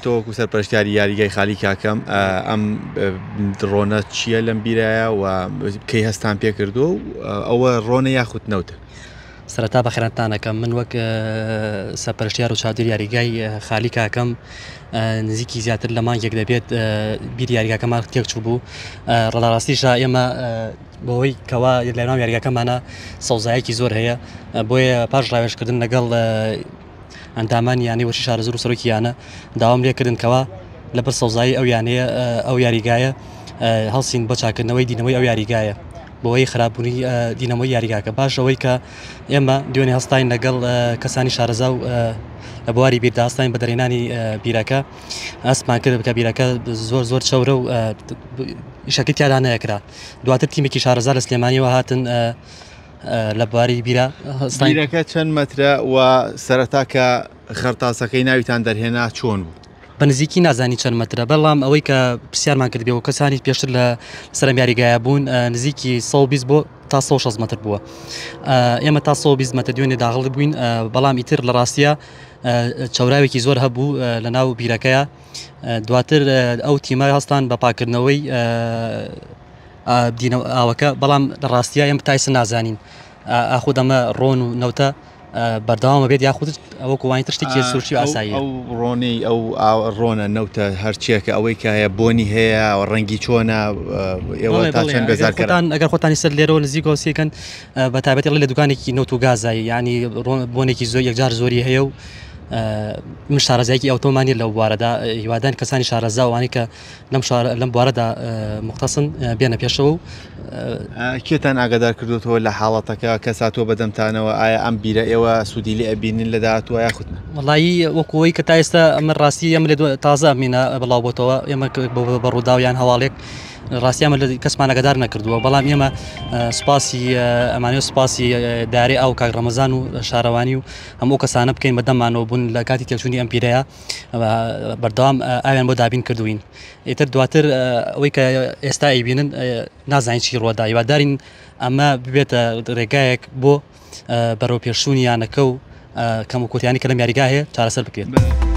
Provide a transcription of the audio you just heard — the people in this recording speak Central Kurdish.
تۆ وەکو سەرپەرشتیاری یاریگای خالی کاکەم ئەم ڕۆنە چییە لەم بیرایە و کەی هەستان پێکردووە و ئەوە ڕۆنە یاخود نەوتە؟ سەرەتا بەخێراتان ئەکەم من وەک سەرپەرشتیار و چاودێری یاریگای خالی کاکەم نزیکی زیاتر لە مانگێک دەبێت بیر یاریگاکەمان تێکچوو بوو ڕەڵاڕاستیشا ئێمە بەهۆی کەوا لەناو یاریگاکەمانە سەوزایەکی زۆر هەیە بۆیە پاش ڕاوێژکردن لەگەڵ ئەندامانی یانەی وەرشی شارەزوور و سەرۆکی یانە داوام لێکردن کەوا لەبەر سەوزایی ئەو یانەیە ئەو یاریگایە هەڵسین بە چاکردنەوەی دینەوەی ئەو یاریگایە بۆی خراپبوونی دینەمۆی یاریگاکە باش ئەوەی کە ئێمە دوێنێ هەستاین لەگەڵ کەسانی شارەزا و لە بواری بیردا هەستاین بە دەرهێنانی بیرەکە ئەستمان کرد کە بیرەکە زۆر زۆر چەورە و ئیشەکەی تیادا نەکرا دواتر تیمێکی شارەزا لە سلێمانیەوە هاتن لە بواری بیرە بیرەکە چەند مەترە و سەرەتا کە خەرتاسەکەی ناویتان دەرهێنا چۆن بوو؟ بە نزیکی نازانی چەند مەترە بەڵام ئەوەی کە پرسیارمان کرد بێ و کەسانی پێشتر لە سەرم یاریگایە بوون نزیکی 120 بۆ تا 160 مەتر بووە ئێمە تا 120 مەتر دوێنێ داغڵ بووین بەڵام ئیتر لە ڕاستیە چەوراوێکی زۆر هەبوو لە ناو بیرەکەیە دواتر ئەو تیمە هەستان بە پاکردنەوەی دینەوە ئاوەکە بەڵام لە ڕاستیە ئێمە تایسە نازانین ئاخود ئەمە ڕۆن و نەوتە بەردەوامە بێت یاخود وەکو وانی تر شتێکی سروشتی و ئاساییە. ئەو ڕۆنەی ئەو ڕۆنە نەوتە هەرچیەکە ئەوەی کە هەیە بۆنی هەیە و ڕەنگی چۆنە ئێوە تا چەند بێزار کەران؟ ئەگەر خۆتانی سەر لێرەوە نزیکەوە سیکەن بە تایبەتی لە دوکانێکی نەوت و گازایی یعنی بۆنێکی زۆر یەکجار زۆری هەیە و من شارەزایەکی ئەوتۆمان نیە لەو بوارەدا هیوادان کەسانی شارەزا وانی کە لەم شار لەم بوارەدا مختصن بێنە پێشەوە و کێتان ئاگادار کردوتەوە لە حاڵەتەکە کەس هاتووە بەدەمتانەوە ئایا ئەم بیرە ئێوە سوودی لێ ئەبینن لە داهاتووە یاخود نا؟ وەڵایی وەکو ئەوەی کە تا ئێستا ئەمە ڕاستی ئێمە لێ تازە ئەمینە بڵاو بۆتەوە ئێمە بە ڕووداو یان هەواڵێک ڕاستی ئەمە لە کەسمان ئاگادار نەکردووە بەڵام ئێمە سوپاسی ئەمانەوە سوپاسی دارێ ئاو کاک ڕەمەزان و شارەوانی و هەموو کەسانە بکەین بەدەمانەوە بوون لە کاتی تێکچوونی ئەم پیرەیە بەردەوام ئاویان بۆ دابین کردوین ئیتر دواتر ئەوەی کە ئێستا ئەیبینن نازانین چی ڕوەدا هیوادارین ئەمە ببێتە ڕێگایەک بۆ بەرەو پێشچوونی یانەکە و کەم و کورتیانی کە لەم یاریگا هەیە چارەسەر بکرێت.